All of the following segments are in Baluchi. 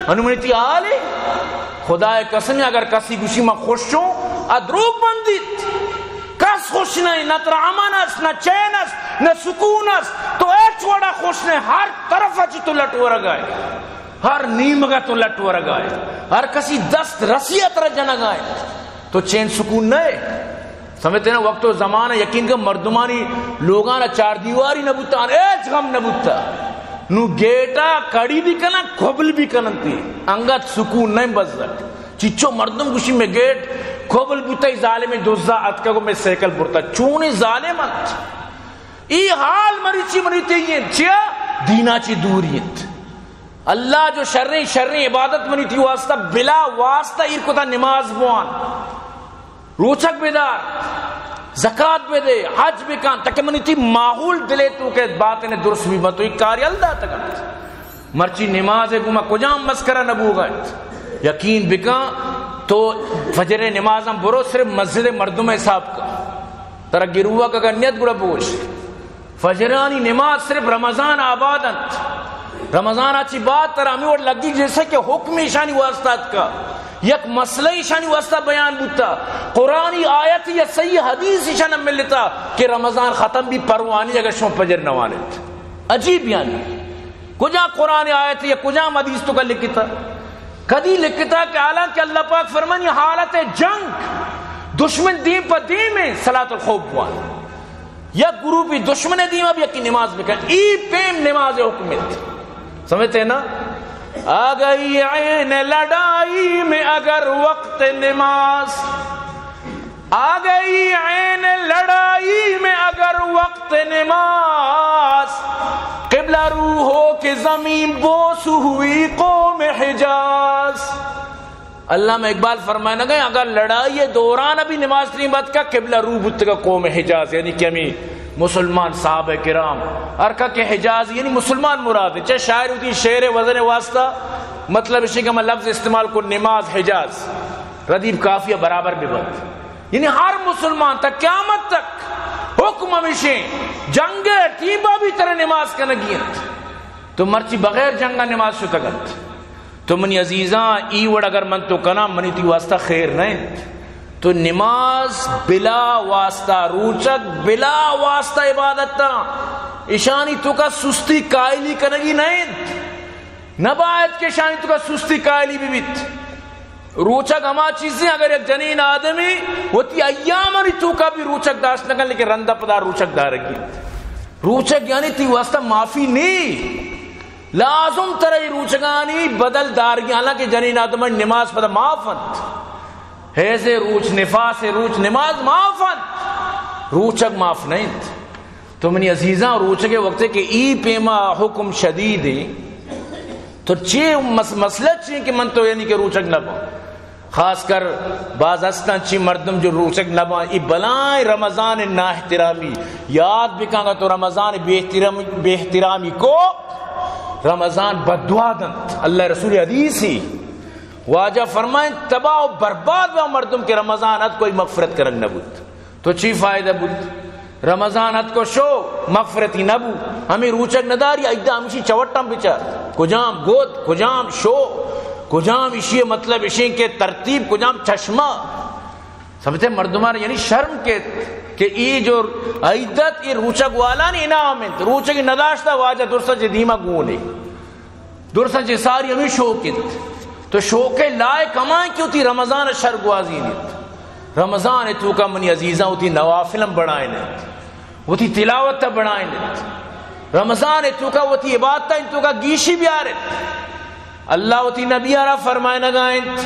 انو منی تئی حال اے؟ خدائے قسم، اگر کسی گوشی من خوش اوں، آ دروگ بندیت۔ کس خوش نہ ایں، نہ ترا امن است، نہ چین است، نہ سکون است۔ تو ہچ وڑا خوش نہ ئے، ہر طرف ءَ چہ تو لٹ ورگا ئے، ہر نیمگا تو لٹ ورگا ئے، ہر کسی دست رسی ءَ ترا جنگا ئے۔ تو چین سکون نہ ئے۔ سمجھتے نا، وقت و زمان یقین کہ مردمانی لوگانا چار دیواری نہ بوتا، ہچ غم نہ بوتا۔ نو گیٹا کڑی بھی کنن، کبل بھی کنن تی۔ انگت سکون نہ بزک۔ چچو مردم گوشی میں گیٹ کبل بوتا، ای ظالم دزا اتکا گو میں سائیکل برتا۔ چونیں ظالم انت۔ ای حال مری چی منی تئی انت۔ چیا؟ دینا چی دوری انت۔ اللہ جو شریں، شریں عبادت منی تئی واسطہ بلا واسطہ ایر کتا، نماز بوان، روچگ بدار، زکات بدے، حج بکن، تاکہ منی تئی ماحول دلے تو کہ باطن درست بی، من تو یک کاری حل داتگ انت۔ مرچی نماز گوما کجام مسکرا نہ بوگا انت۔ یقین بکن، تو فجر نمازاں برو، صرف مسجد مردم حساب کن۔ ترا گروہ کا نیت گڑا بوش۔ فجرانی نماز صرف رمضان آباد انت۔ رمضان ءَ چہ بعد ترا ہمے وڑ لگی جیسے کہ حکم ایشانی واسطہ اتکا، یک مسئلہ ایشانی واسطہ بیان بوتا، قرآنی آیت یا صحیح حدیث ایشان ملتا کہ رمضان ختم بی، پروانی اگر شما فجر نوانت۔ عجیب یعنی۔ کجا قرآن آیت یا کجا حدیث تو کا لکھتا؟ کدی لکھتا کہ حالانکہ اللہ پاک فرمانی حالت جنگ، دشمن دیم پہ دیم ہے، صلاۃ الخوف بوان۔ یک گروپی دشمن دیما بی، یکی نماز بکن۔ ای پیم نماز حکم انت۔ سمجھتے ہیں نا؟ آ گئی عین لڑائی میں اگر وقت نماز، آ گئی عین لڑائی میں اگر وقت نماز، قبلہ رو ہو کہ زمین بوس ہوئی قوم حجاز۔ علامہ اقبال فرمائے نہ گئے، اگر لڑائی دوران بھی نماز ترین بات کا قبلہ رو بوتگا قوم حجاز، یعنی کہ ہمیں مسلمان صحابہ کرام، ہر کا کہ حجاز یعنی مسلمان مراد ہے، چاہے شاعر ہوتی شعر وزن واسطہ، مطلب اسی کہ ہم لفظ استعمال کو نماز حجاز، ردیف قافیہ برابر بھی بنت۔ یعنی ہر مسلمان تا قیامت تک حکم ہمیشیں، جنگ ٹیمبا بھی ترے نماز کنگی انت۔ تو مرچی بغیر جنگا نماز شتگ انت۔ تو منی عزیزاں، ای وڑ اگر من تو کناں، منی تئی واسطہ خیر نہ انت۔ تو نماز بلا واسطہ، روچگ بلا واسطہ عبادت تاں، اشانی تو کا سستی قائلی کنگی نہ انت۔ نہ باید کہ اشانی تو کا سستی قائلی بھی بیت۔ روچگ ہما چیزیں، اگر یک جنین آدمی وتی ایامانی توکا بھی روچگ داشت نہ کن، لیکن رندا پدا روچگ دارگی انت۔ روچگ یعنی تئی واسطہ معافی نی، لازم ترا ای روچگانی بدل دارگی، حالانکہ جنین آدمانی نماز پدا معاف انت۔ حیض روچ، نفاس روچ، نماز معاف انت، روچگ معاف نہ انت۔ تو منی عزیزاں، روچگ ءِ وقت کہ ای پیما حکم شدید ایں، تو چے مس-، مسئلہ چی کہ من تو یعنی کہ روچگ نہ باں؟ خاص کر باز ہستاں چی مردم جو روچگ نہ باں، ای بلائیں رمضان نااحترامی۔ یاد بکن اگاں تو رمضان بے احترامی، بے احترامی کو، رمضان بددعا دنت۔ اللہ رسول حدیثی واجہ فرمائیں، تباہ و برباد بہ مردم کہ رمضان ات کوئی مغفرت کرنگ نہ بوت۔ تو چی فائدہ بوت؟ رمضان اتکو شو، مغفرتی نبو۔ ہمیں روچگ نداری، ایدا ہمشی چوٹاں بچار۔ کجام گد، کجام شو، کجام اشی مطلب اشیں کہ ترتیب، کجام چشمہ۔ سمجھتے مردمان یعنی شرم کہ، کہ ای جو عیدت ای روچگ والانی انعام انت۔ روچگ نداشتہ واجہ درسا چہ دیما گونے۔ درساں چہ ساری ہمیں شوق انت۔ تو شوق لائق ہمائیں کہ وتی رمضان شر گوازینیت۔ رمضان توکا منی عزیزاں وتی نوافل ہم بڑھائینیت، وتی تلاوت بڑھائینیت۔ رمضان توکا وتی عبادت توکا گیشی بیارت۔ اللہ وتی نبی را فرمائنگا انت،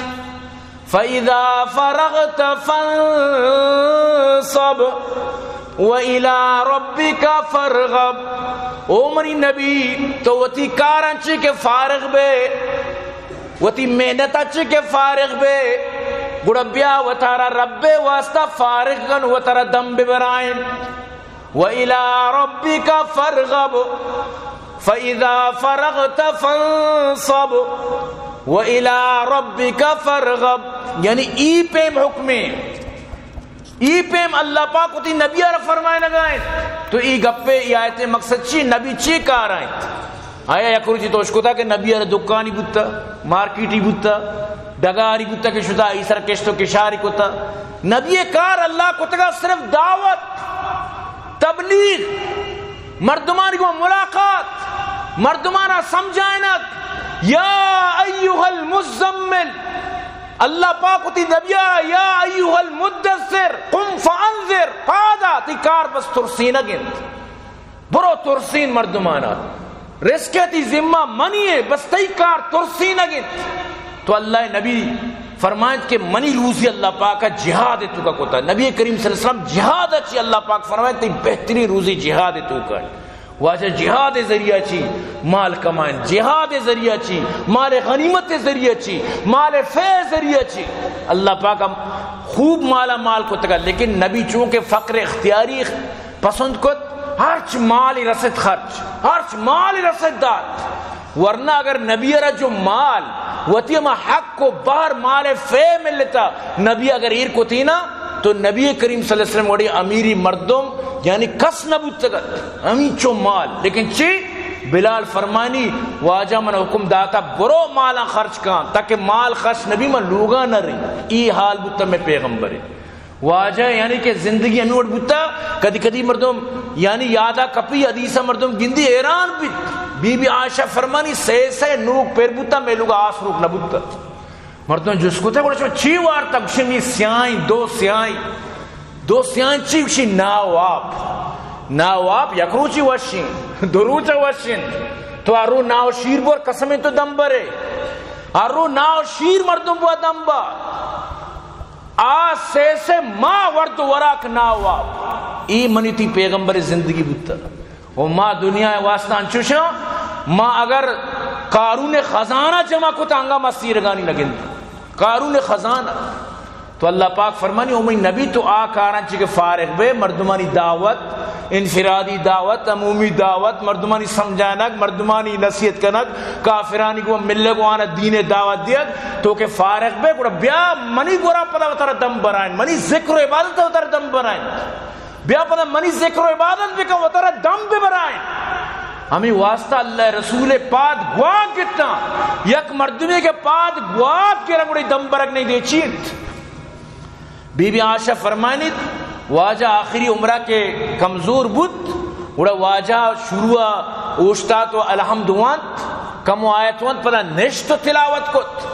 فَإِذَا فَرَغْتَ فَانصَبْ وَإِلَىٰ رَبِّكَ فَارْغَب۔ او منی نبی، تو وتی کاراں چہ کہ فارغ بے، وتی محنتاں چہ کہ فارغ بے، گڑا بیا وتارا رب واسطہ فارغ کن، وتارا دم ببرائیں۔ وَإِلَىٰ رَبِّكَ فَارْغَب، فَإِذَا فَرَغْتَ فَانصَبْ، وَإِلَىٰ رَبِّكَ فَارْغَب۔ یعنی ای پیم حکمیں، ای پیم اللہ پاک وتی نبی را فرمائنگا انت۔ تو ای گپے، ای آیت مقصد چی؟ نبی چی کار انت؟ آیا یک روچی تو اشکتا کہ نبی ءَ را دکانی بوتا، مارکیٹی بوتا، ڈگاری بوتا کہ شتا ای سر کشت و کشاری کتا؟ نبی کار اللہ کتگا صرف دعوت، تبلیغ، مردمانی گوں ملاقات، مردمانا سمجھائنگ۔ یا ایھا المزمل، اللہ پاک وتی نبیا، یا ایھا المدثر قم فانذر، پادا، تئی کار بس ترسینگ انت۔ برو ترسین مردمانا۔ رزق ءِ تئی ذمہ منی ءَ، بس تئی کار ترسینگ انت۔ تو اللہ ءِ نبی فرمائنت کہ منی روزی اللہ پاک ءَ جہاد ءِ توکا کتا۔ نبی کریم صلی اللہ علیہ وسلم جہاد ءَ چی اللہ پاک فرمائنت، تئی بہترین روزی جہاد ءِ توکا۔ واجہ جہاد ءِ ذریعہ چی مال کمائن، جہاد ءِ ذریعہ چی مال غنیمت ءِ ذریعہ چی مال فے ءِ ذریعہ چی۔ اللہ پاک ءَ خوب مالا مال کتگا، لیکن نبی چونکہ فقر اختیاری پسند کت، ہرچ مالی رست خرچ، ہرچ مالی رست دات۔ ورنہ اگر نبی ءَ را جو مال، وتی ہما حق و بہر مال فے ملتا، نبی اگر ایر کتینا، تو نبی کریم صلی اللہ علیہ وسلم وڑی امیری مردم یعنی کس نہ بوتگت۔ ہمینچو مال، لیکن چی؟ بلال فرمانی، واجہ من حکم داتا، برو مالاں خرچ کن، تاکہ مال خرچ نبی، من لوگا نہ رہی۔ ای حال بوتا میں پیغمبر۔ واجہ یعنی کہ زندگی ہمیں وڑ بوتا، کدی کدی مردم یعنی یادا کپی، حدیثا مردم گندی حیران بیت۔ بی بی عائشہ فرمانی، سے سے نوک پیر بوتا، میں لوگا آس روک نہ بوتا۔ مردم جست کتا، گڑا شما چی وارتا؟ گوشی، می سیاہیں، دو سیاہیں۔ دو سیاہیں چی؟ گوشی، ناو آپ۔ ناو آپ یک روچی وشیں، دو روچ وشیں۔ تو ہر رو ناو شیر بور، قسم تو دم برے۔ ہر رو ناو شیر مردم بوا دم با۔ آ سے سے ما ورد و وراک ناو آپ۔ ای منی تی پیغمبر زندگی بوتا۔ و ما دنیا ءِ واسطہ انچوشاں، ما اگر قارون خزانہ جمع کتا، انگا ما سیرگانی نگند۔ قارون خزانہ۔ تو اللہ پاک فرمانی، او منی نبی، تو آ کاراں چی کہ فارغ بے، مردمانی دعوت، انفرادی دعوت، عمومی دعوت، مردمانی سمجھانک، مردمانی نصیحت کنک، کافرانی گوں ملگ و آنا دین دعوت دیگ، تو کہ فارغ بے، گڑا بیا منی گورا پدا وترا دم برائن، منی ذکر و عبادت وترا دم برائن۔ بیا پدا منی ذکر و عبادت بکن، وترا دم ببرائیں۔ ہمیں واسطہ اللہ رسول پاد گوات گتا۔ یک مردمے کہ پاد گوات گرا گڑے دم برگ نہیں دے چیت۔ بی بی عائشہ فرمائنیت، واجہ آخری عمرہ کے کمزور بوت، گڑا واجہ شروع اوشتات و الحمد وانت، کمو آیت وانت، پدا نشت و تلاوت کت۔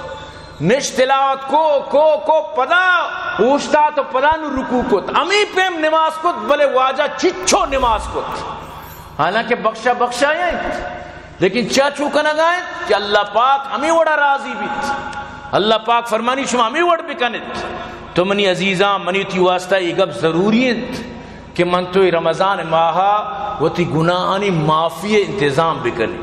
نشت تلاوت کو، کو، کو، پدا اوشتات و پدا نو رکوع کت۔ ہمیں پیم نماز کت، بلے واجہ چچو نماز کت۔ حالانکہ بخشا بخشا انت، لیکن چیا چو کنگا انت کہ اللہ پاک ہمیں وڑا راضی بیت۔ اللہ پاک فرمانی، شما ہمیں وڑ بکنت۔ تو منی عزیزاں، منی تی واسطہ یہ گپ ضروری انت کہ من تو رمضان ماہا وتی گناہانی معافی انتظام بکنی۔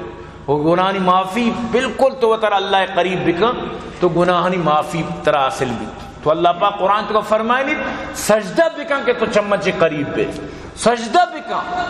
و گناہانی معافی، بالکل تو وترا اللہ قریب بکن، تو گناہانی معافی ترا حاصل بیت۔ تو اللہ پاک قرآن تو فرمائنیت، سجدہ بکن کہ تو چمچے قریب بے۔ سجدہ بکن۔